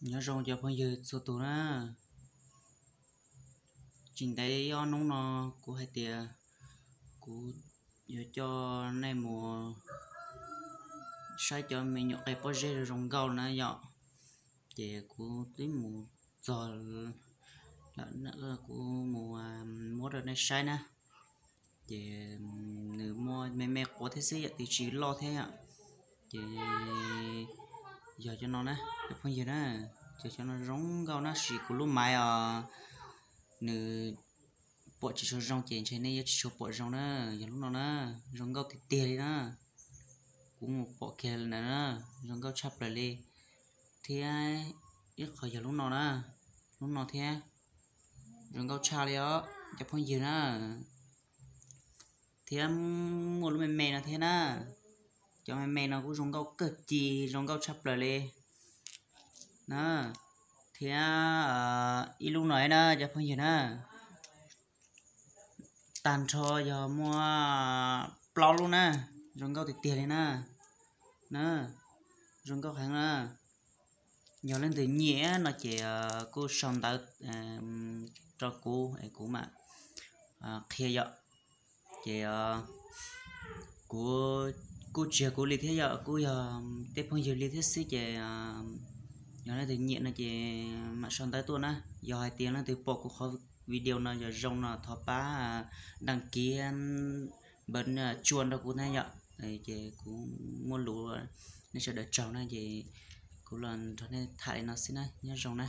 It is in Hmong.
Nyob zoo cov phooj ywg txhua tus na. Tsis ntev ob hnub no kuv hais tias kuv yuav coj nej mus saib cov me nyuam qe pob zeb zoo nkauj na yom. Ces kuv twb mus txog lawm, kuv mus muab rau nej saib na. Ces nws muaj me me quav thiab xwb yom, tiam sis tsis loj thiab yom. Ces yog cov no na cov phooj ywg na, ces cov no zoo nkauj na, sim kuv lub maiv os, nws pom tsis tshua zoo ces ntshe nej yuav tsis tshua pom zoo na. Yog lub no na, zoo nkauj tiag tiag li na. Kuv mus pom kiag na, zoo nkauj tshaj plaws li. Thiab ib qho yog lub no na, lub no thiab zoo nkauj tshaj li os cov phooj ywg na. Thiab muaj lub me me no thiab na, cov me me no kuj zoo nkauj kawg ci, zoo nkauj tshaj plaws li na. Thiab ib lub no na cov phooj ywg na, tag nrho yog muaj plaub lub na, zoo nkauj tiag tiag li na. Na, zoo nkauj heev na. Yog leej twg nyiam no ces kuj sau ntawv rau kuv es kuv mam qhia yom. Ces kuv kuj tsis yog kuv li thiab yom, kuj yog tej phooj ywg li thiab xwb ces yog leej twg nyiam no ces mam sau ntawv tuaj na. Yog hais tias leej twg pom kuv qhov video no yog zoo no thov pab đăng ký npawb tsua rau kuv na yom. Ces kuv muaj lus nej sawv daws tsaug na, ces kuv los nrog nej tham li no xwb na, nyob zoo na.